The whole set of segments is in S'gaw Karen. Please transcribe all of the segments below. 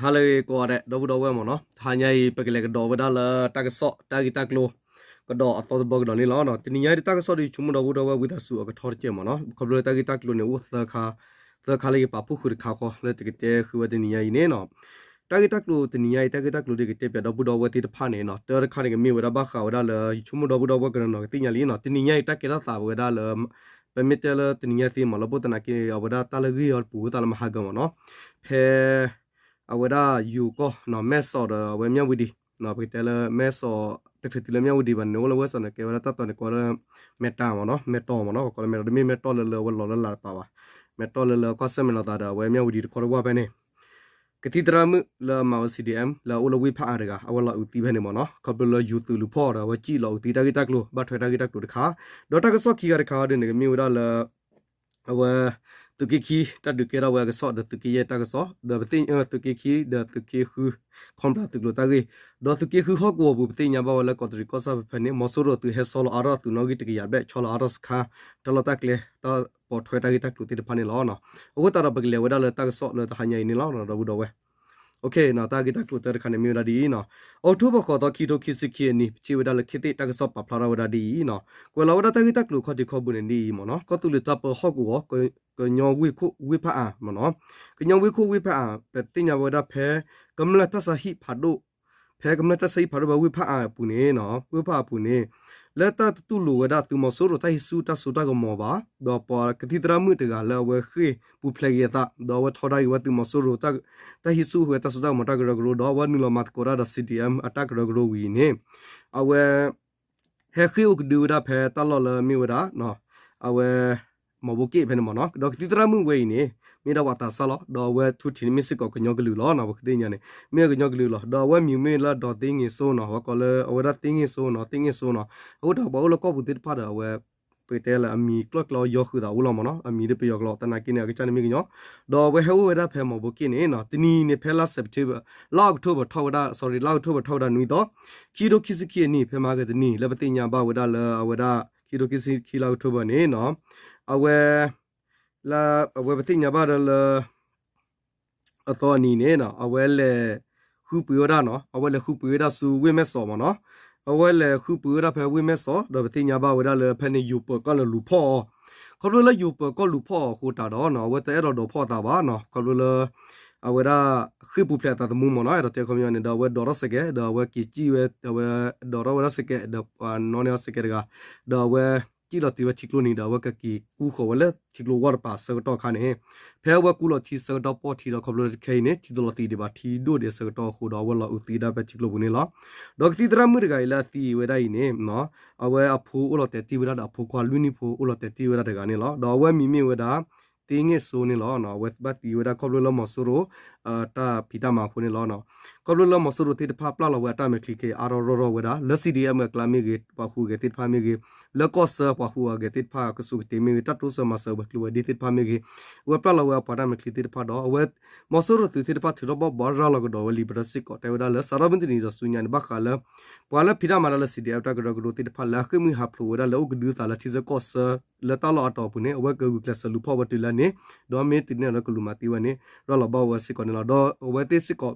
ဟါလၢအဂ့ၤကိးဂၤဒဲး ဒီပုၢ်ဒီဝဲၢ်မ့ၢ်နီၤ, တဟါညါအံၤ ပကလဲၤကဒီးဝဲဒၣ်လၢတၢ်ကစီၣ် တၢ်ဂ့ၢ်တၢ်ကျိၤ ကဒီးအသီတဘျီကဒီးန့ၣ်လီၤ. တနံၤညါအံၤ တၢ်ကစီၣ်ဒီး ယဆိကမိၣ်ဒီပုၢ်ဒီဝဲၢ်ဝံသးစူၤအကထီတစဲးမ့ၢ်နီၤ, ခီဖျိလၢတၢ်ဂ့ၢ်တၢ်ကျိၤန့ၣ် အိၣ်သၢခါ, သၢခါလၢယပာ်ဖှိၣ်ဃုာ်တခါဃီ လၢတကတဲဃုာ်ဝဲတနံၤညါအံၤန့ၣ်နီၤ. တၢ်ဂ့ၢ်တၢ်ကျိၤတနံၤညါအံၤ တၢ်ဂ့ၢ်တၢ်ကျိၤဒီးကတဲပၠးဒီပုၢ်ဒီဝဲၢ်သ့ၣ်တဖၣ်န့ၣ်နီၤ, တၢတခါန့ၣ်ကမ့ၢ်ဝဲဒၣ်ဘၣ်ဃးဝဲဒၣ်လၢ ယဆိကမိၣ်ဒီပုၢ်ဒီဝဲၢ်ကနီၤကသ့ၣ်ညါလံနီၤ, တနံၤညါအံၤ တၢ်ကဲထီၣ်သးဝဲဒၣ်လၢ ပမ့ၢ်တဲလၢတနံၤညါသ့မ့ၢ် လၢပှၤသနာ်က့ အဝဲဒၣ်တၢ်လၢဂ့ၢ်အီၤတပူၤဝဲသးလၢမဟါကမ့ၢ်နီၤ, ဖဲ အဝဲဒၣ်ယိၤကီၢ် မဲၢ်စီးဒီးအဝဲမၠၣ်ဝတံၤ, ပကတဲလၢမဲၢ်စီး တချုးတုၤလၢမၠၣ်ဝတံၤဘၣ်န့ၣ် အိၣ်လၢဝဲၢ်စီးန့ၣ် ကဲဝဲဒၣ်တၢ်တီၤန့ၣ် ကိးလၢ မဲၢ်တၢ်မ့ၢ်နီၤ, မဲၢ်တီၢ်မ့ၢ်နီၤ, ကိးလၢမဲၢ်တီၢ် တမ့ၢ်မဲၢ်တီၢ်လၢလၢအဝဲလီၤလၢလာ်တပၤဘၣ်, မဲၢ်တီၢ်လၢလၢကီၢ်ဆၢၣ်မဲာ်လိာ်သးဒီး အဝဲမၠၣ်ဝတံၤတခီတဝၢ်ဖဲန့ၣ် ကသံၣ်သရၣ်မုၣ်လၢအမၤဝဲ C D M လၢအအိၣ်လၢဝ့ၢ်ဖးအါတဂၤ အဝဲလီၤအုးသံဖဲန့ၣ်မ့ၢ်နီၤ, ခီဖျိလၢယိၤသုးလူၤဖီၣ်ဒီး အဝဲစံၣ်လီၤအုးသံတၢ်ဂ့ၢ်တၢ်ကျိၤ ဘၣ်ထွဲတၢ်ဂ့ၢ်တၢ်ကျိၤတခါ, ဒီးတၢ်ကစီၣ်ခံဂၤတခါဒီးန့ၣ် ကမ့ၢ်ဝဲဒၣ်လၢ အဝဲ သုးက့ခံ တၢ်ဒုးကဲထီၣ်ဝဲအကစီၣ်ဒီးသုးက့ယဲၢ်တၢ်ကစီၣ် ဒီးပသ့ၣ်ညါသုးက့ခံ ဒီးသုးက့ဃု ခီပညီသုးကျိၤတၢ်ဂ့ၢ်, ဒီးသုးက့ဃုဟီၣ်ကဝီၤပူၤ ပသ့ၣ်ညါဘၣ်ဝဲလၢကီးတရံးကီၢ်ဆၣ်ဖဲဖဲန့ၣ် မီၤစိရိၤသုးဟဲဆီလီၤအါထီၣ်သုးနီၣ်ဂံၢ်တကယၤဘျဲၣ် ဆီလီၤအါထီၣ်စခါ တၢ်လီၢ်တၢ်ကျဲ တၢ်ပိာ်ထွဲတၢ်ဂ့ၢ်တၢ်ကျိၤသ့ၣ်တဖၣ်န့ၣ်လီၤ. အဃိသတးဒီးပကလဲၤဝဲဒၣ်လၢတၢ်ကစီၣ်လၢတဟါညါအံၤန့ၣ်လီၤ ဒီပုၢ်ဒီဝဲၢ် တၢ်ဂ့ၢ်တၢ်ကျိၤတၢတခါန့ၣ်မ့ၢ်ဝဲဒၣ်ဒ်အံၤနီၤ, အီးကထိဘၢၣ်ဃိးသီခံကထိခံဆံခံအနံၤ ပထံၣ်ဝဲဒၣ်လၢခ့သ့ၣ်တၢ်ကစီၣ်ပာ်ဖျါထီၣ်ဝဲဒၣ်ဒ်အံၤနီၤ, ကွဲးလီၤဝဲဒၣ်တၢ်ဂ့ၢ်တၢ်ကျိၤခီၣ်ထံးခီၣ်ဘိန့ၣ်ဒ်အံၤမ့ၢ်နီၤ, ကီၢ်သူလ့ၤတၢ်ပၢဟီၣ်ကဝီၤ ကညီဝ့ၢ်ခိၣ်ဝ့ၢ်ဖးအါမ့ၢ်နီၤ, ကညီဝ့ၢ်ခိၣ်ဝ့ၢ်ဖးအါ ပသ့ၣ်ညါဝဲဒၣ်ဖဲ ကမျၢၢ်တၢ်ဆါဟံၣ်ဖးဒိၣ် ဖဲကမျၢၢ်တၢ်ဆါဟံၣ်ဖးဒိၣ်ဖဲဝ့ၢ်ဖးအါအပူၤန့ၣ်နီၤ, ဝ့ၢ်ဖးအါအပူၤန့ၣ် လၢတၢ်တတူၢ်လိာ်ဝဲဒၣ်သုးမီၤစိရိၤတၢ်ဟံးဆူၣ်တၢ်စိတၢ်ကမီၤဘၣ်, ဒီးပှၤကသံၣ်သရၣ်မုၣ်တဂၤလၢအဝဲဃ့ၢ်ပူၤဖျဲးက့ၤအသး ဒီးအဝဲထီဒါက့ၤဝဲသုးမီၤစိရိၤ တၢ်ဟံးဆူၣ်ဝဲတၢ်စိတၢ်ကမီၤတၢ်ကရၢကရိ ဒီးအဝဲနုာ်လီၤမၤသကိးတၢ်ဒီး C D M အတၢ်ကရၢကရိဝံၤအံၤန့ၣ် အဝဲ ဟဲဃ့ၢ်အိၣ်ကဒုဝဲဒၣ်ဖဲတၢ်လီၢ်လၢမ့ၢ်ဝဲဒၣ် အဝဲ မီၤဘိက့ၣ်ဖဲန့ၣ်မ့ၢ်နီၤ, ဒီးကသံၣ်သရၣ်မုၣ်ဝဲအံၤန့ၣ် မ့ၢ်ဒၣ်ပှၤသးစၢ်လီၤ, ဒီးအဝဲထူထံးန့ၣ်မ့ၢ်စ့ၢ်ကီးကညီကလုာ်လီၤနီၤ, ပကသ့ၣ်ညါန့ၣ် မ့ၢ်ကညီကလုာ်လီၤ, ဒီးအဝဲမံၤမ့ၢ်လၢဒီးသ့င့ၤစိနီၤ, အဝဲကိးလၢအဝဲဒၣ်သ့င့ၤစိနီၤ, သ့င့ၤစိနီၤ, အဃိတၢ်ပှၤအိၣ်လၢကီၢ်ပူၤသ့ၣ်တဖၣ်ဒီးအဝဲ ပကတဲလၢအမံၤကျီၢ်ကျီယီၤဃုာ်သးအိၣ်လီၤမ့ၢ်နီၤ, အမံၤဒ်ပယီၤကျိာ် သနာ်က့န့ၣ် အကစၢ်န့ၣ်မ့ၢ်ကညီ, ဒီးအဝဲဟဲအိၣ်ဝဲဒၣ်ဖဲမီၤဘိက့ၣ်န့ၣ်နီၤ, တနံၤန့ၣ်ဖဲလါစဲးပထ့ဘၢၣ် လါအီးကထိဘၢၣ်ထီၣ်ဝဲဒၣ် sorry လါအီးကထိဘၢၣ်ထီၣ်ဝဲဒၣ်နွံသီ, ခံကထိခံဆံခံအနံၤ ဖဲမဟါကတနံၤ လၢပသ့ၣ်ညါဘၣ်ဝဲဒၣ်လၢအဝဲဒၣ် ခံကထိခံဆံခံလါအီးကထိဘၢၣ်န့ၣ်နီၤ, အဝဲ လၢအဝဲပသ့ၣ်ညါဘၣ်ဒီးလၢ အသီအနံၤန့ၣ်နီၤ, အဝဲလဲၤဃုပှ့ၤဝဲဒၣ်နီၤ, အဝဲလဲၤဃုပှ့ၤဝဲဒၣ်ဆူဝ့ၢ်မဲၢ်စီးမ့ၢ်နီၤ, အဝဲလဲၤဃုပှ့ၤဝဲဒၣ်ဖဲဝ့ၢ်မဲၢ်စီး ဒီးပသ့ၣ်ညါဘၣ်ဝဲဒၣ်လၢဖဲန့ၣ်ယိၤပၢၤကီၢ်န့ၣ်လူၤဖီၣ်အီၤ, ခီဖျိလၢယိၤပၢၤကီၢ်လူၤဖီၣ်အီၤအဃိတးဒီးနီၤ, အဝဲတအဲၣ်ဒိးဒိးဖီၣ်အသးဘၣ်နီၤ, ခီဖျိလၢ အဝဲဒၣ် ဃ့ၢ်ပူၤဖျဲးအသးသမူမ့ၢ်နီၤ, အဲၣ်ဒိးတဲခီပညီန့ၣ် ဒီးအဝဲဒိးထီၣ်စဲးကဲး ဒီးအဝဲက့ၤစံၣ်ဝဲ အဝဲဒိးထီၣ်ဝဲဒၣ်စဲးကဲး ဒီးပှၤနီၣ်န့ၢ်အီၤစဲးကဲးတဂၤ, ဒီးအဝဲ စံၣ်လီၤတုၤဝဲထံကျိနံၤဒီး အဝဲကက့ၤကူဃီၤဝဲလၢထံကျိဂီၢ်တပၤဆၢကတီၢ်အခါန့ၣ်, ဖဲအဝဲကူလီၤထံဆၢကတီၢ်ပီၢ်ထံဒီး ခီဖျိလၢတခဲအံၤန့ၣ် ထံတလီၤသံးဒံးဘၣ် ထံဒိၣ်ဒံးဆၢကတီၢ်အဃိဒီး အဝဲလီၤအုးသံဒၣ်ဖဲထံကျိပူၤန့ၣ်လီၤ. ဒီးကသံၣ်သရၣ်မုၣ်တဂၤအံၤလၢအသံဝဲဒၣ်အံၤန့ၣ် အဝဲအဖိအိၣ်လီၤတဲာ်တံၢ်ဝဲဒၣ်ဒီးအဖိခွါလွံၢ်နံၣ်ဖိအိၣ်လီၤတဲာ်တံၢ်ဝဲဒၣ်တဂၤန့ၣ်လီၤ. ဒီးအဝဲမံၤမ့ၢ်ဝဲဒၣ် သ့င့ၢ်စိန့ၣ်လီၤ. အဝဲဘၣ်သံဝဲဒၣ်ခီဖျိလၢမီၤစိရိၤ တၢ်ဖံးတၢ်မၤအဃိန့ၣ်လီၤ. ခီဖျိလၢမီၤစိရိၤသ့ၣ်တဖၣ်ပျၢ်လီၤဝဲအတၢ်မဲာ်ချံက့ၤအါထီၣ်ရီၣ်ထီၣ်ဝဲဒၣ် လၢ C D M အကျါမ့ၢ်ဂ့ၤ ပှၤဟူးဂဲၤသ့ၣ်တဖၣ်မ့ၢ်ဂ့ၤ, လၢကီၢ်ဆၢပှၤဟူးဂဲၤသ့ၣ်တဖၣ်ကစူးကတ့ၤမ့ၢ်ဂ့ၤ, တၢ်တိစၢၤမၤစၢၤဝဲၤကျိၤဝဲၤဒ့သ့ၣ်တဖၣ်မ့ၢ်ဂ့ၤ, အဝဲပျၢ်လီၤဝဲအပှၤတၢ်မဲာ်ချံသ့ၣ်တဖၣ်ဒီး အဝဲ မီၤစိရိၤသုးသ့ၣ်တဖၣ်ထုးထီၣ်ဘီၣ်ဘီရၤလီၤကဒီးဝဲလံာ်ပရၢစ့ၢ်ကီး တဲဝဲဒၣ်လၢ စးထီၣ်မုၢ်တနံၤဒီးဆူညါန့ၣ် ဘၣ်ဃးလၢ ပှၤလၢဖံးတၢ်မၤတၢ်လၢ C D M တၢ်ကရၢကရိသ့ၣ်တဖၣ်လၢအဃ့ၢ်မှံဟးဖျိးဝဲဒၣ်လၢအိၣ်ကဒုအသးလၢထံဆၢကီၢ်ဆၢ လၢတၢ်လီၢ်အါတီၤအပူၤန့ၣ် အဝဲကဂုာ်ကျဲးစၢးလူၤဖီၣ်ဝဲတုၤလၢန့ၣ် ဒီးမ့ၢ်တုၤန့ၣ်လၢကလူၤမၤသံဝဲန့ၣ် ရၤလီၤဘၣ်ဝဲစ့ၢ်ကီးန့ၣ်လီၤ. ဒီးအဝဲသ့ၣ်စ့ၢ်ကီး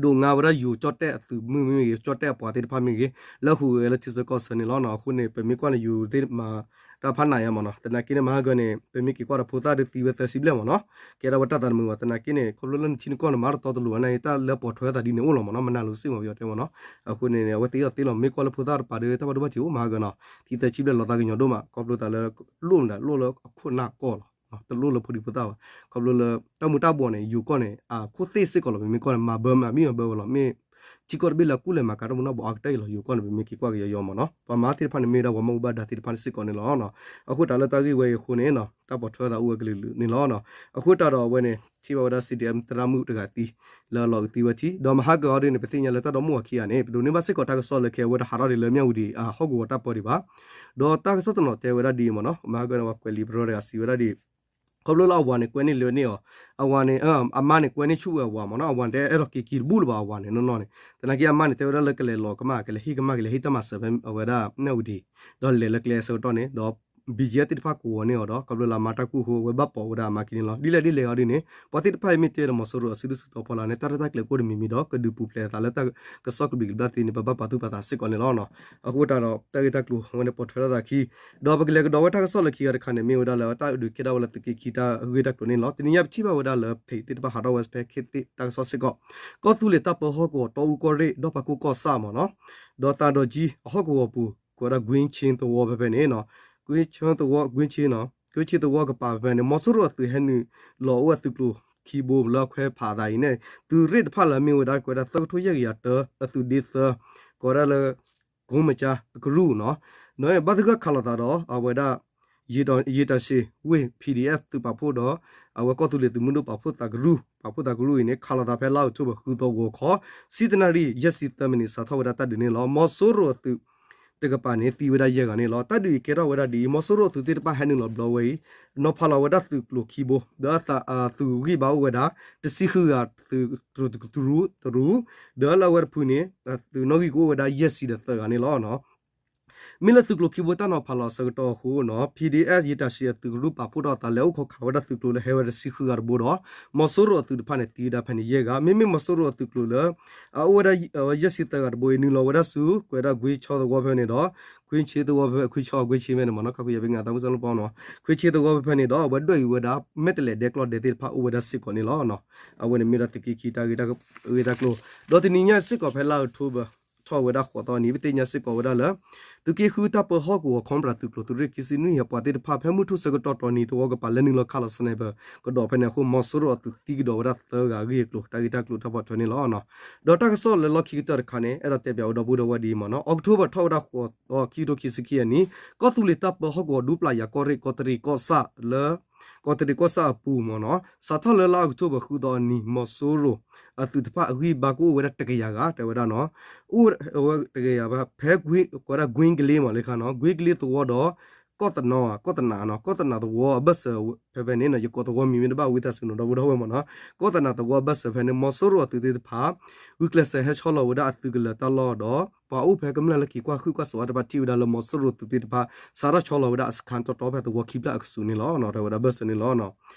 ဒိးငါဝဲဒၣ်ယိၤကၠီၣ်တဲၣ်အသုးမုၢ်မ့ၢ်ဂ့ၤ ကၠီၣ်တဲၣ်အပှၤသ့ၣ်တဖၣ်မ့ၢ်ဂ့ၤ လၢဟူးဂဲၤလၢထံဆၢကီၢ်ဆၢန့ၣ်လီၤ. အဃိန့ၣ် ပမ့ၢ်ကွၢ်န့ၣ် ယိၤသ့ၣ်မၤတၢ်ဖးနးယါမ့ၢ်နီၤ. သနာ်က့န့ၣ် မဟါဂီၤန့ၣ် ပမ့ၢ်က့ၤကွၢ်ဒီးဖိသၣ်ဒုးသံဝဲသၢဆံဘျဲၣ်မ့ၢ်နီၤ. ကဲဒၣ်ဝဲတၢ်သးတမုာ်ဘၣ်. သနာ်က့န့ၣ် ခီဖျိလၢနထံနကီၢ်နမၤတတီတလိၤဘၣ်န့ၣ် တၢ်လၢပိာ်ထွဲသးဒ်န့ၣ်အိၣ်လီၤမ့ၢ်နီၤ. မနုၤလၢစ့ၢ်မ့ၢ်ပယီၤတဲမ့ၢ်နီၤ. အဃိန့ၣ် အဝဲသ့ၣ်အီၤသ့လီၤ မ့ၢ်ကွၢ်လၢဖိသၣ်တပၤဒီး တၢ်ဘၣ်ဒိဘၣ်ထံးအိၣ်မဟါဂီၤနီၤ. သံသၢဆံဘျဲၣ်လီၤသးကညီၤဒိၣ်မး ခီဖျိသးလၢ လိၣ်မတၤ လိၣ်လၢအခိၣ်နၢ်ကီၢ်လီၤ. တလိၣ်လၢဖိဒံဖိသၣ်ဘၣ်. ခီဖျိလၢ တၢ်မူၤတၢ်ဘှီးန့ၣ် ယိၤကီၢ်န့ၣ် အခိၣ်သ့ၣ်စ့ၢ်ကီးလီၤ. ပမ့ၢ်ကွၢ်န့ၣ် မၤဘၢမး မ့ၢ်မၤဘၢဝဲလီၤ. မ့ၢ်ထံကီၢ်တဘ့ၣ်လၢအကူၣ်လဲၤမၤကၤတၢ်မူၤတၢ်ဘှီးအါကတၢၢ်အံၤလီၤ. ယိၤကီၢ်န့ၣ် ပမ့ၢ်က့ၤကွၢ်က့ၤယီၤယီၤမ့ၢ်နီၤ. ပှၤမၤသ့ၣ်တဖၣ်န့ၣ် မ့ၢ်ဝဲဒၣ်ပှၤမ့ၢ်အိၣ်ဘၣ်ဒါသ့ၣ်တဖၣ်န့ၣ်စ့ၢ်ကီးန့ၣ်လီၤ. အဃိတၢ်လၢတၢ်ဂ့ၢ်ဝဲအံၤအဃိန့ၣ် တၢ်ပိာ်ထွဲသးအိၣ်ဝဲကလုာ်ကလုာ်န့ၣ်လီၤ. အဃိတၢ်ဒီးအဝဲန့ၣ် ထံၣ်ဘၣ်ဝဲဒၣ် C D M သရၣ်မုၣ်တဂၤသံ လၢလီၤအုးသံဝဲထံ ဒီးမဟါကီၤအီၤဒ်န့ၣ် ပသ့ၣ်ညါလၢတၢ်ဒီမိၢ်အခံဂၤန့ၣ် ပဒိးန့ၢ်ဘၣ်စ့ၢ်ကီးတၢ်ကစီၣ်လၢခဲအဝဲတဟးထီၣ်ဒံးလၢမၠၣ်ဝတံၤ ဟီၣ်ကဝီၤတၢ်ပၢဒံးဘၣ်. ဒီးတၢ်ကစီၣ်တနီၤတဲဝဲဒၣ်ဒ်အံၤမ့ၢ်နီၤ. မဟါကီၤန့ၣ် ပှၤကွဲးလံာ်ပရၢတဂၤစံးဝဲဒၣ်ဒ်အံၤ ခီဖျိလၢအဝၤန့ၣ် ကွဲန့ၢ်လၢန့ၢ်အီၤ, အဝၤန့ၣ် အမါန့ၣ် ကွဲန့ၢ်ဆူၣ်ဝဲအဝၤမ့ၢ်နီၤ, အဝၤန့ၣ် တအဲၣ်ဒိးက့ၤက့ၤတဘူၣ်လၢၤဘၣ်အဝၤန့ၣ်နီၢ်နီၢ်န့ၣ်, သနာ်က့အမါန့ၣ် တဲဝဲဒၣ်လၢကလဲၤလီၤကမၣ် ကလဲၤဟ့ၣ်ကမၣ် ကလဲၤဟ့ၣ်တၢ်မၤစၢၤဖဲအဝဲဒၣ် မၠၣ်ဝတံၤ, ဒီးလဲၤလၢကျဲအဆၢကတီၢ်န့ၣ် ဒီး ဘံယဲသ့ၣ်တဖၣ်ကဝီၤန့ၢ်အီၤဒီး ခီဖျိလၢအမၤတၢ်ကူၣ်အဃိ အဝဲဘၣ်ပိာ်ဝဲဒၣ်အမါခံန့ၣ်လီၤ. ဒ်လဲၣ်ဒ်လဲၣ်အီၤဒ်န့ၣ် ပှၤသ့ၣ်တဖၣ်အံၤမ့ၢ်တဲဒီးမီၤစိရိၤအစုဒုၣ်စုတီၤဖီလာ်န့ၣ် တၢ်ရဲၣ်တၢ်ကျဲၤကိၣ်တမံၤမံၤဒီး ကဒုးပူၤဖျဲးအသးလၢတၢ်ကစီၣ်ကဘျံးကဘျၣ်သ့န့ၣ် ပဘၣ်ပာ်သူၣ်ပာ်သးစ့ၢ်ကီးန့ၣ်လီၤ. အဃိသတးဒီး တၢ်ဂ့ၢ်တၢ်ကျိၤအဝဲန့ၣ်ပိာ်ထွဲထီၣ်သးခံ ဒီးပကလဲၤကဒီးဝဲတၢ်ကစီၣ်လၢခံဂၤတခါန့ၣ် မ့ၢ်ဝဲဒၣ်လၢတၢ်အုးဒုးကဲထီၣ်ဝဲလၢသုးက့ခံတၢ်ဂ့ၢ်တၢ်ကျိၤန့ၣ်လီၤ. တနံၤညါပထံၣ်ဘၣ်ဝဲဒၣ်လၢ ဖဲသ့ၣ်တဖၣ်ဟးထီၣ်ဝဲဖဲခ့သ့ၣ်တၢ်ကစီၣ်စ့ၢ်ကီး ကီၢ်သူလ့ၤတၢ်ပၢဟီၣ်ကဝီၤ တီအူကီၢ်ရ့ၣ် ဒီးပာ်ကိၣ်ကီၢ်ဆၣ်မ့ၢ်နီၤ ဒီးသးဒီးကၠံအဟီၣ်ကဝီၤပူၤ ကွဲးဒၣ် ကွ့ၣ်ဆ့သဝီဖဲဖဲန့ၣ်နီၤ ကွ့ၣ်ဆ့သဝီ ကွ့ၣ်ဆ့နီၤ ကွ့ၣ်ဆ့သဝီကပၤဖဲဖဲန့ၣ် မီၤစိရိၤအသုးဟဲနုာ်လီၤအိၣ်ဝဲသုးကျိၤခံဘိလၢအခွဲးဖးအသးအံၤန့ၣ် သုးရ့ၣ်တဖၣ်လၢအမ့ၢ်ဝဲဒၣ်ကွဲးဒၣ်သၢကထိယဲၢ်ကယၤတၢ အသုးဒ့သၢ ကိးဝဲဒၣ်လၢ ကိမကါအကရူၢ်နီၤ ဘၣ်သဂၢၢ်ခးလိာ်သးဒီး အဝဲဒၣ် ယံာ်တၢ်ရှံဝ့ၢ် P D F သုးပာ်ဖှိၣ်ဒီး အဝဲကီၢ်သူလ့ၤသုးမုၢ်ဒိၣ်ပာ်ဖှိၣ်သးကရူၢ် ပာ်ဖှိၣ်သးကရူၢ်အံၤန့ၣ် ခးလိာ်သးဖဲလါအီးကထိဘၢၣ် ဃုသီဂီၤခီ ဆံတနၣ်ရံၣ် ယဲၢ်ဆံသၢမံးနံး စးထီၣ်ဝဲဒၣ်တၢ်ဒုးန့ၣ်လီၤ. မီၤစိရိၤအသုးတကပၤန့ၣ် သံဝဲဒၣ်ယဲၢ်ဂၤန့ၣ်လီၤ. တၢ်ဒုးအံၤကဲထီၣ်ဝဲဒၣ်ဒ်အံၤ မီၤစိရိၤအသုးသ့ၣ်တဖၣ်ဟဲနုာ်လီၤဘျီဝဲအံၤ နီၤဖးလီၤဝဲဒၣ်သုးကျိၤခံဘိ ဒီးအသုးဂံၢ်ဘါအိၣ်ဝဲဒၣ် တဆံဃုဂၤ သုးတရူးတရူး ဒီးလၢအဝဲတဖုန့ၣ် သုးနီၣ်ဂံၢ်ကအိၣ်ဝဲဒၣ်ယဲၢ်ဆံဒီးသၢဂၤန့ၣ်လီၤ. မ့ၢ်လၢသုးကျိၤခံဘိတၢ်နီၤဖးလီၤအဆၢကတီၢ်အဃိနီၤ P D F ယံာ်တၢ်ရှံအသုးကရူၢ်ပာ်ဖှိၣ်ထီၣ်အသးလဲၤအိၣ်ခိးခးဝဲဒၣ်သုးကျိၤလၢဟဲဝဲတဆံဃုဂၤတဘိဒီး မီၤစိရိၤအသုးတဖၣ်န့ၣ် သံဝဲဒၣ်ဖဲန့ၣ်ယဲၢ်ဂၤ မ့မ့ၢ်မီၤစိရိၤအသုးကျိၤလၢ အအိၣ်ဝဲဒၣ်ယဲၢ်ဆံသၢဂၤတဘိအံၤ နုာ်လီၤဝဲဒၣ်ဆူ ကွဲးဒၣ်ကွ့ၣ်ဆ့သဝီဖဲဖဲန့ၣ်ဒီး ကွ့ၣ်ဆ့သဝီဖဲ ကွ့ၣ်ဆ့ ကွ့ၣ်ဆ့ဖဲန့ၣ်မ့ၢ်နီၤ ခါဃုယၤဘ့ၣ်ငါသးမုၢ်စၢ်လၢပီနီၤ ကွ့ၣ်ဆ့သဝီဖဲဖဲန့ၣ်ဒီး အဝဲဒွဲၣ်အံၤဝဲဒၣ် မဲာ်တဲးလဲးဒဲးကျီၢ်ဒဲးသ့ၣ်တဖၣ်အိၣ်ဝဲဒၣ်စ့ၢ်ကီးန့ၣ်လီၤ. အဝဲန့ၣ်မ့ၢ်ဒၣ်သုးက့ခံတၢ်ဂ့ၢ်တၢ်ကျိၤ ဒီးတနံၤညါစ့ၢ်ကီးဖဲလါအီးကထိဘၢၣ် ထီၣ်ဝဲဒၣ်ဃိးသီနံၤ ပသ့ၣ်ညါစ့ၢ်ကီးဝဲဒၣ်လၢ သုးက့ဃုတၢ်ပၢဟီၣ်ကဝီၤ Cobra သုးကျိၤသုးရ့ၣ်ခံဆံနွံအပှၤသ့ၣ်တဖၣ် ဖဲမုၢ်ထူၣ်ဆၢကတီၢ်တီနံၤသဝီကပၤ လဲၤနုာ်လီၤခးလီၤ sniper ကဒီးဖဲန့ၣ်အဃိ မီၤစိရိၤအသုးသံကဒီးဝဲဒၣ်သၢဂၤအဂ့ၢ်အကျိၤ တၢ်ဂ့ၢ်တၢ်ကျိၤတၢ်ပိာ်ထွဲန့ၣ်လီၤ. ဒီးတၢ်ကစီၣ်လၢလီၢ်ခံကတၢၢ်တခါန့ၣ် အဲၣ်ဒိးတဲပၠးဝဲဒီပုၢ်ဒီဝဲၢ်ဒ်အံၤမ့ၢ်နီၤ အီးကထိဘၢၣ်ထီၣ်ဝဲဒၣ်ဃိးသီ ခံကထိခံဆံခံအနံၣ် ကီၢ်သူလ့ၤတၢ်ပၢဟီၣ်ကဝီၤဒူပျၢ်ယၤကီၢ်ရ့ၣ် ကီးတရံးကီၢ်ဆၣ်လၢ ကီးတရံးကီၢ်ဆၣ်အပူၤမ့ၢ်နီၤ စးထီၣ်လၢလါအီးကထိဘၢၣ်ဃုသီအနံၤ မီၤစိရိၤအသုးတဖၣ်အဂံၢ်ဘါကအိၣ်ဝဲဒၣ်တကယၤဂၤ တဲဝဲဒၣ်နီၤ အိၣ်ဝဲတကယၤဘၣ် ဖဲကွဲးဒၣ်ကွ့ၣ်ကလ့မ့ၢ်လၢခါနီၤ ကွ့ၣ်ကလ့သဝီဒီး ကီၢ်တနီၤ ကီၢ်တနးနီၤ ကီၢ်တနးသဝီအဘၢၣ်စၢၤဖဲဖဲန့ၣ်နီၤ ယကိးသဝီမံၤမ့ၢ်တဘၣ် ဝံသးစူၤနီၤဒီပုၢ်ဒီဝဲၢ်မ့ၢ်နီၤ ကီၢ်တနးသဝီအဘၢၣ်စၢၤဖဲန့ၣ် မီၤစိရိၤအသုးသ့ၣ်တဖၣ် ဂုာ်ကျဲးစၢးဟဲဆီလီၤဝဲဒၣ်အသုးကလၢၤတၢ်လီၢ်ဒီး ပှၤအိၣ်ဖဲကမျၢၢ်လၢက့ၤကွၢ်ဟုၣ်ကွၢ်စးဝဲတဖၣ်ထံၣ်ဝဲဒၣ်လၢမီၤစိရိၤသုးသ့ၣ်တဖၣ် စးထီၣ်ဆီလီၤဝဲဒၣ်အစခန်းတီတီဖဲသဝီခံဖျၢၣ်အကဆူးန့ၣ်လီၤ တဲဝဲဒၣ်ဘၢၣ်စၢၤန့ၣ်လီၤ.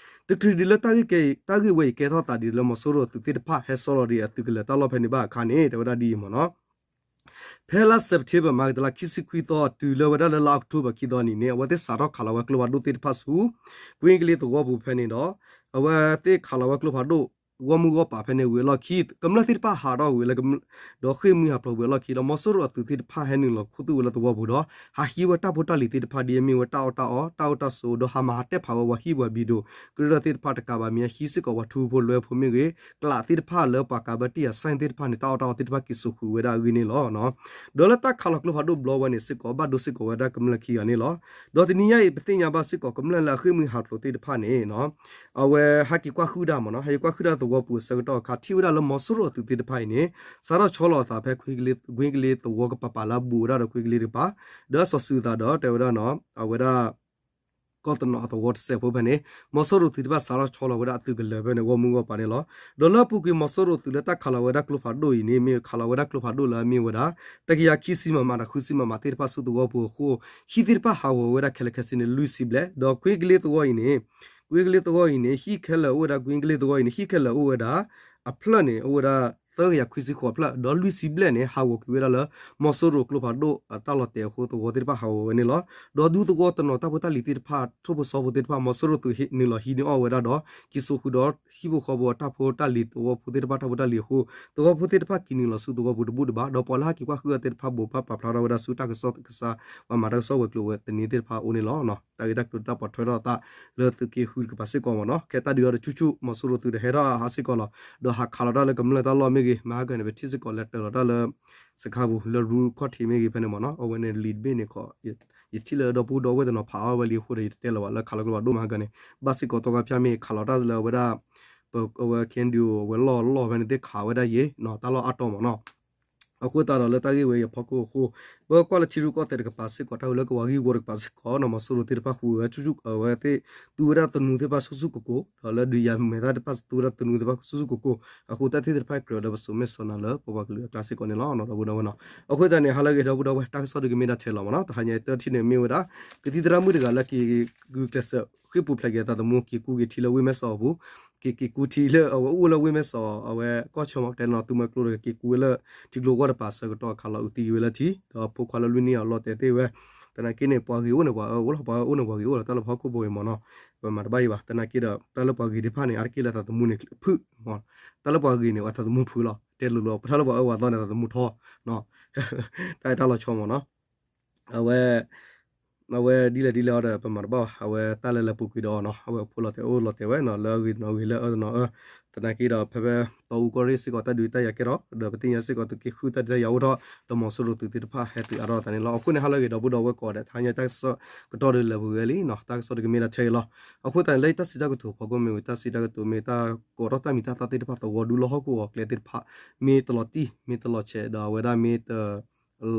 တချုးဒံးလၢတၢ်ဂ့ၢ်ဝဲအံၤကဲထီၣ်သးဒ်လၢမီၤစိရိၤသုးသ့ၣ်တဖၣ်ဟဲဆီလီၤဒံးအသုးကလၢၤတၢ်လီၢ်ဖဲန့ၣ်ဘၣ်အခါန့ၣ် တဲဝဲဒၣ်ဒ်အံၤမ့ၢ်နီၤ ဖဲလါစဲးပထ့ဘၢၣ် မၤကတလါခံဆံခွံသီ တုၤလၢဝဲဒၣ်လၢလါအီးကထိဘၢၣ်ခံသီနံၤန့ၣ် အဝဲသ့ၣ်စးထီၣ်ခးလီၤဝဲကျိဖးဒိၣ်သ့ၣ်တဖၣ်ဆူ ကွ့ၣ်ကလ့သဝီပူၤဖဲန့ၣ်ဒီး အဝဲသ့ၣ်ခးလီၤဝဲကျိဖးဒိၣ် ဂီၢ်မုၢ်ဂီၢ်ပၤဖဲန့ၣ်ဝံၤအလီၢ်ခံ ကမျၢၢ်သ့ၣ်တဖၣ်ဟးထီၣ်ဝံၤလၢ ဒီးဃ့ၢ်မှံဟးဖျိးဝံၤအလီၢ်ခံဒီး မီၤစိရိၤအသုးသ့ၣ်တဖၣ်ဟဲနုာ်လီၤခူသူၣ်ဝဲလၢသဝီပူၤဒီး ဟးဟံးဝဲတၢ်ဖိတၢ်လံၤသ့ၣ်တဖၣ်ဒ်အမ့ၢ်ဝဲတၢ်အီၣ်တၢ်အီ တၢ်အိၣ်တၢ်ဆိး ဒီးဟးမၤဟးတဲာ်ဖးဝဲပှၤဟံၣ်ပှၤဘံၣ်ဒိၣ် ကရၢသ့ၣ်တဖၣ်တကးဘၣ်မ့ၢ်ဟံးစ့ၢ်ကီးပှၤထူဖိလွဲဖိမ့ၢ်ဂ့ၤ ကျးသ့ၣ်တဖၣ်လၢပှၤကးဘၢတ့ၢ်ယာ် sign သ့ၣ်တဖၣ်န့ၣ် တၢ်အီၣ်တၢ်အီသ့ၣ်တဖၣ်က့ၤစိာ်ဃုာ်ဝဲဒၣ်အဂ့ၢ်န့ၣ်လီၤ. ဒီးလၢတၢ်ခးလီၤကျိဖးဒိၣ်ဘျီဝဲန့ၣ်စ့ၢ်ကီး ဘၣ်ဒိစ့ၢ်ကီးဝဲဒၣ်ကမျၢၢ်ခံဂၤန့ၣ်လီၤ. ဒီးတနံၤညါအံၤ ပသ့ၣ်ညါဘၣ်စ့ၢ်ကီး ကမျၢၢ်လၢအဃ့ၢ်မှံဟးဖျိးသ့ၣ်တဖၣ်န့ၣ် အဝဲဟဲက့ၤကွၢ်ဟုၣ်ဒၣ်မ့ၢ်နီၤ ဟဲက့ၤကွၢ်ဟုၣ်ဒၣ်သဝီပူၤအဆၢကတီၢ်အခါ ထံၣ်ဝဲဒၣ်လၢမီၤစိရိၤအသုးသ့ၣ်တဖၣ်အံၤန့ၣ် စးထီၣ်ဆီလီၤအသးဖဲ ကွ့ၢ်ကလ့သဝီကပၤပၤလၢအဘူးဝဲဒၣ်ဒီးကွ့ၢ်ကလ့တကပၤ ဒီးစီၤစုၤသးဒီးတဲဝဲဒၣ်နီၤ အဝဲဒၣ် ကီၢ်တနီၤအသဝီတစဲးဖိဖဲန့ၣ် မီၤစိရိၤသုးတဖၣ်စးထီၣ်ဆီလီၤဝဲဒၣ်အသုးကလၢၤဖဲန့ၣ် ဂီၢ်မုၢ်ဂီၢ်ပၤန့ၣ်လီၤ. ဒီးလၢအပူၤကွံာ်မီၤစိရိၤသုးလၢတၢ်ခးလီၤဝဲဒၣ်ကျိဖးဒိၣ်အံၤန့ၣ် မ့ၢ်ခးလီၤဝဲဒၣ်ကျိဖးဒိၣ်လၢအမ့ၢ်ဝဲဒၣ် တကယၤခံဆံ မမ ဒီးဃုဆံ မမ သ့ၣ်တဖၣ်ဆူသဝီပူၤအဃိ ဟံၣ်သ့ၣ်တဖၣ်ဟးဂီၤဝဲဒၣ်ခဲလၢာ်ခဲဆ့န့ၣ် လွံၢ်ဆံဘျဲၣ် ဒီးကွ့ၢ်ကလ့သဝီအံၤန့ၣ် ကွ့ၢ်ကလ့သဝီအံၤန့ၣ် ဟံၣ်ခဲလၢာ်အိၣ်ဝဲဒၣ် ကွ့ၢ်ကလ့သဝီအံၤန့ၣ် ဟံၣ်ခဲလၢာ်အိၣ်ဝဲဒၣ် အဖျၢၣ်န့ၣ် အိၣ်ဝဲဒၣ် သၢကယၤခွံဆံဃိးဖျၢၣ် ဒီးလွံၢ်ဆံဘျဲၣ်န့ၣ် ဟးဂီၤကွံာ်ဝဲဒၣ်လၢ မီၤစိရိၤကျိဖးဒိၣ်အတၢ်လီၤတဲာ်အဃိ သဝီသ့ၣ်တဖၣ်ဟးဂီၤဝဲန့ၣ်လီၤ. ဒီးဒူသဝီတနီၤတၢ်ဖိတၢ်လံၤသ့ၣ်တဖၣ် ထိၣ်ဖိစီၤဖိသ့ၣ်တဖၣ် မီၤစိရိၤသုးနုာ်လီၤဟံးန့ၢ်အီၣ်ဝဲဒၣ်ဒီး က့ၤစိာ်ဃုာ်ဒီးဟံၣ်ဖိဃီဖိအတၢ်ဖိတၢ်လံၤသဝီဖိသ့ၣ်တဖၣ်တၢ်ဖိတၢ်လံၤအဃိ သဝီဖိသ့ၣ်တဖၣ်က့ၤနုာ်လီၤဆူသဝီပူၤတဘူၣ်တဘၣ် ဒီးပှၤလၢဟဲက့ၤကွၢ်ဟုၣ်အီၤသ့ၣ်တဖၣ် ဘိးဘၣ်ပာ်ဖျါထီၣ်ဝဲဒၣ်ဆူတၢ်ကစီၣ်ကစၢ် ပှၤမၤတၢ်ကစီၣ်ဝဲၤကျိၤဝဲၤသန့သ့ၣ်တဖၣ်အအိၣ်န့ၣ်လီၤ. တၢ်ဂ့ၢ်တၢ်ကျိၤတၢ်ပိာ်ထွဲထီၣ်အသးလၢသုးက့ဃုတကပၤစ့ၢ်ကီးမ့ၢ်နီၤ ခဲတၢ်ဒုးအီၤတဆူၣ်ဆူၣ် မီၤစိရိၤသုးဒီးဟဲထီၣ်ဟးစ့ၢ်ကီးလီၤ. ဒီးဟးခးလီၤတၢ်လၢကမျၢၢ်တၢ်လီၢ်မ့ၢ်ဂ့ၤ မဟါကန့ၣ် ပထံၣ်စ့ၢ်ကီးလဲၤတၢၤလီၤတၢ်လၢ စခါပူၤ လၢရူခီၣ်ထံးမ့ၢ်ဂ့ၤဖဲန့ၣ်မ့ၢ်နီၤ အဝဲန့ၣ်လံာ်တဘ့ၣ်န့ၣ်ခီ ယထံၣ်လၢဒီပုၢ်ဒီဝဲၢ်တနီၤဖးအီၣ်ဝဲလံအဃိဒီး ယတတဲလၢၤဘၣ်လၢခးလီၤကျိဖးဒိၣ်မဟါကန့ၣ် ဘၣ်စ့ၢ်ကီးသီခါဖၠါမ့ၢ်ခးလီၤတၢ်လၢအဝဲဒၣ် ပဝဲ ခ့ၣ်အ့ၣ်ယူၣ် အဝဲလီၢ်လီၢ်ဖဲန့ၣ်သ့ၣ်ခးဝဲဒၣ်ယဲ တၢ်လီၢ်အါတီၢ်မ့ၢ်နီၤ အဃိသတးဒီးလၢတၢ်ဂ့ၢ်ဝဲအံၤအဖီခိၣ်အဃိ, ပကွၢ်လၢထံရူၢ်ကီၢ်သဲးတကပၤစ့ၢ်ကီး တၢ်ဝဲလၢကဝၤဂံၢ်ဝီတကပၤစ့ၢ်ကီး နီၢ်မီၤစိရိၤသ့ၣ်တဖၣ်ဃုဝဲဆူၣ်ဆူၣ် အဝဲသ့ၣ်သူဝဲဒၣ်သနူသ့ၣ်တဖၣ်ဆူၣ်ဆူၣ်ကိၤကိၤ ဒီးလၢဒုးယၤမဲာ်သၣ်သ့ၣ်တဖၣ်သူဝဲဒၣ်သနူသ့ၣ်တဖၣ်ဆူၣ်ဆူၣ်ကိၤကိၤ အဃိတၢ်သ့ၣ်တဖၣ်ကြၢးလၢပစိာ်မဲာ်စိာ်နါလၢပပှၤကလုာ်အကျါစ့ၢ်ကီးန့ၣ်လီၤ ဒီပုၢ်ဒီဝဲၢ်နီၤ. အဃိသတးန့ၣ် ဟါလၢအဂ့ၤ ဒီပုၢ်ဒီဝဲၢ် တၢ်ကစီၣ်ဒုးကမ့ၢ်ဒၣ်ထဲလီၤမ့ၢ်နီၤ. တဟါညါအံၤတထံၣ်န့ၣ်မ့ၢ်ဝဲဒၣ် ကသံၣ်သရၣ်မုၣ်တဂၤလၢက့ၤဂုာ်ကျဲးစၢး ဃ့ၢ်ပူၤဖျဲးက့ၤအသးသမူ က့ၤကူက့ၤထံလၢဝ့ၢ်မဲၢ်စီးအပူၤ, က့ၤက့ၤကူထံလၢအဝဲအိၣ်လၢဝ့ၢ်မဲၢ်စီး အဝဲကီၢ်ဆၢမး တဲနီၤ သုမွဲကျိဒီး က့ၤကူဝဲလၢထံကျိကီၢ်တပၤဆၢကတီၢ်အခါလီၤ အုးသံက့ၤဝဲလၢထံ ဒီးဖိခွါလၢလွံၢ်နံၣ်အလီၤတဲာ်သ့ၣ်ဝဲ, သနာ်က့န့ၣ် ပှၤဂ့ၤအိၣ်န့ၣ်ပှၤအၢအိၣ်လီၤ ပှၤအၢအိၣ်န့ၣ်ပှၤဂ့ၤအိၣ်လီၤ တၢ်လၢပဟီၣ်ခိၣ်ဖိဂ့ၤမ့ၢ်နီၤ. ပမၤတဘၣ်အံၤဘၣ် သနာ်က့ဒီးတၢ်လၢပှၤဂ့ၤသ့ၣ်တဖၣ်န့ၣ် အါတက့ၢ်လၢအသးသမူန့ၣ်ဖုၣ်, တၢ်လၢပှၤဂ့ၤန့ၣ် အသးသမူဖုၣ်လီၤ တဲလိၤလိၤ တၢ်လၢပှၤအၢပှၤသီန့ၣ် အသးသမူထီ တၢ်အဲၣ်တၢ်လီၤဆီမ့ၢ်နီၤ. အဝဲ အဝဲဒ်လဲၣ်ဒ်လဲၣ်အီၤဒီး ပမၤတဘၣ်ဘၣ် အဝဲတၢ်လၢလဲၤပူၤကွံာ်ဒီးအီၤနီၤ အဝဲဖိလီၤတဲာ်အိၣ်လီၤတဲာ်ဝဲနီၤ လၢအဂ့ၤနီၤဂ့ၤလၢအၢနီၤအၢ, သနာ်က့ဒီး ဖဲဖဲတီအူကီၢ်ရ့ၣ်စ့ၢ်ကီး တၢ်ဒုးတၢ်ယၤကဲထီၣ် ဒီးပသ့ၣ်ညါစ့ၢ်ကီးသုးက့ဃုတၢ်ဒုးတၢ်ယၤအိၣ်ထီၣ် ဒီးမီၤစိရိၤသုးသ့ၣ်တဖၣ်ဟဲတုၤအါထီၣ်သးန့ၣ်လီၤ. အဃိန့ၣ် ဟါလၢအဂ့ၤ ဒီပုၢ်ဒီဝဲၢ်ကိးဂၤဒဲး တဟါညါတၢ်ကစီၣ်ကတီၢ်ဒုးလၢပဂဲၤလံနီၤ တၢ်ကစီၣ်ဒုးကမ့ၢ်ဒၣ်ထဲအံၤလီၤ. အဃိသတးန့ၣ် လၢတၢ်စံးတၢ်ကတိၤဖီခိၣ်မ့ၢ်ဝံၤ တၢ်စံးတၢ်ကတိၤမ့ၢ်တၢ်ကိးထီၣ်တၢ်မံၤတၢ်သၣ်သ့ၣ်တဖၣ် သဝီဒူလၢဟီၣ်ခိၣ်အကျဲသ့ၣ်တဖၣ် မ့ၢ်တလီၤတံၢ် မ့ၢ်တလီၤဆဲး ဒီးအဝဲဒၣ်မ့ၢ်တ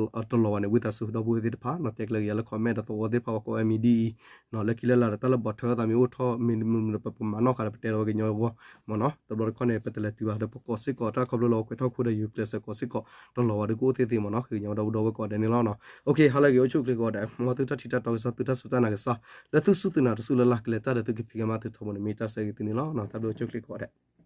တလီၤဘၣ်န့ၣ် ဝံသးစူၤ ဒီပုၢ်ဝဲၢ်သ့ၣ်တဖၣ်နီၤ တဲကျဲက့ၤယၤလၢ comment ဒီးသဝီသ့ၣ်တဖၣ် ပှၤကိးဝဲ မံၤဒ်အံၤနီၤ လၢခံလၢလာ်ဒီး တၢ်လၢဘီၣ်ထွဲအသးမ့ၢ်အိၣ်ထီၣ် မ့ၢ်မ့ၢ်ပမၤနီၣ်ဃာ်ဒီး ပတဲဒီးဝဲကညီအဂီၢ်မ့ၢ်နီၤ. တဘျီတခီၣ်န့ၣ် ပတလဲၤတုၤဘၣ်ဒီး ပကိးစ့ၢ်ကီးတၢ်ခီဖျိလၢအဝဲကွဲးထီၣ်ခိၣ်ဒီး ယကျဲးစၢးကိးစ့ၢ်ကီးတလီၤဘၣ်ဒီး ကအိၣ်သ့သ့မ့ၢ်နီၤ ဃ့ကညးဝဲဒီပုၢ်ဒီဝဲၢ်ကိးဂၤဒဲးန့ၣ်လီၤ. ဟါလၢအဂ့ၤ အိၣ်ဆူၣ်အိၣ်ချ့ကိးဂၤဒဲး မ်သုတၢ်ထံၣ်တၢ်တီကစီၣ် သုတၢ်စူၢ်တၢ်နာ်ကစၢ် လၢသုစူၢ်သုနာ်တစူၢ်လၢ်လၢ် ကလဲၤတၢ်ဒီးသုကဖံးကမၤသုထီဘိန့ၣ် မ့ၢ်တၢ်ဆၢဂ့ၤသုန့ၣ်လီၤ. တၢ်ဘျုး အိၣ်ဆူၣ်အိၣ်ချ့ကိးဂၤဒဲး